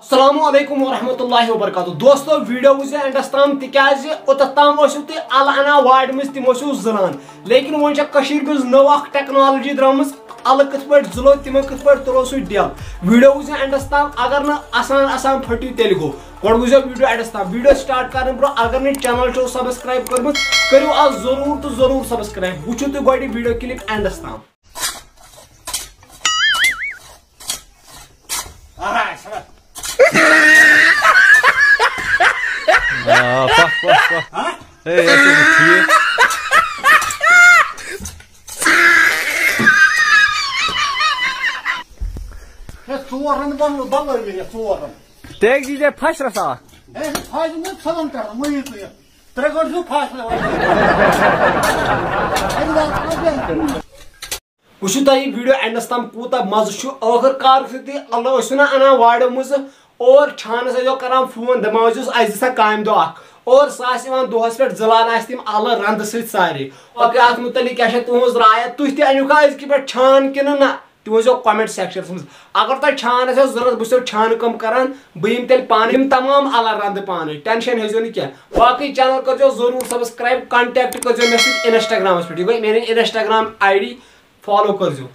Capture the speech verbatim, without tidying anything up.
السلام علیکم ورحمۃ اللہ وبرکاتہ۔ دوستو، ویڈیو وٕچھزیو اینڈس تام، تِکیازِ اوٚتتھ تام ٲسِو تُہۍ الہٕ انان وارِ منٛز، تِم ٲسِو زٕلان۔ لیکن وۄنۍ چھےٚ کٔشیٖرِ منٛز نٔو اکھ ٹیکنالوجی درٛامٕژ، الہٕ کِتھ پٲٹھۍ زٕلو، تِمن کِتھ پٲٹھۍ تُلو سُہ ڈٮ۪ل۔ ویڈیو وٕچھزیو اینڈس تام، اگر نہٕ آسان آسان پھٔٹِو تیٚلہِ گوٚو۔ گۄڈٕ وٕچھزیو ویڈیو اینڈس تام۔ ویڈیو سٹارٹ کرنہٕ برونٛہہ اگر نہٕ چینل چھُو سبسکرائب کٔرمٕژ، کٔرِو آز ضروٗر تہٕ ضروٗر سبسکرائب۔ وٕچھِو تُہۍ گۄڈٕ ویڈیو کلپ اینڈس تام۔ آہا، چھا۔ آ، پکھ، پکھ، پکھ۔ ہا؟ ہے، یہِ چھُنہٕ ٹھیٖک۔ ہے، ژور رن بنٲو، بنٲوِو یہِ ژور رن۔ تیٚلہِ دیٖزِ پھشرس اکھ۔ ہے، یہِ پھش نہٕ ژھٕنن پٮ۪ٹھ، مہٕ یِیِو تُہۍ۔ ترٛےٚ گٲنٛٹہٕ چھُو پھش لگان۔ وٕچھِو تۄہہِ یہِ ویڈیو اینڈس تام کوٗتاہ مزٕ چھُ۔ ٲخٕر کار یُتھُے تُہۍ الہٕ ٲسِو نہ انان وارِ منٛز اور چھانس ٲسۍزیو کران فون، دپان ٲسۍزِہوس اَسہِ دِ سا کامہِ دۄہ اکھ۔ اور سُہ آسہِ یِوان دۄہس پٮ۪ٹھ زٕلان آسہِ تِم الہٕ رندٕ سۭتۍ سارے۔ باقٕے اتھ متعلق کیٛاہ چھےٚ تُہنٛز راے؟ تُہۍ تہِ أنِو کھا أزکہِ پٮ۪ٹھ چھان کِنہٕ نہ؟ تہِ ؤنۍزیو comment sectionس منٛز۔ اگر تۄہہِ چھان آسیو ضروٗرت، بہٕ چھُسو چھانہٕ کٲم کران، بہٕ یِمہٕ تیٚلہِ پانے، یِم تمام الہٕ رندٕ پانے، tension ہیٚزیو نہٕ کینٛہہ۔ باقٕے channel کٔرزیو ضروٗر subscribe، contact کٔرزیو مےٚ سۭتۍ Instagramس پٮ۪ٹھ، یہِ گوٚو میٲنۍ Instagram ID، follow کٔرزیو۔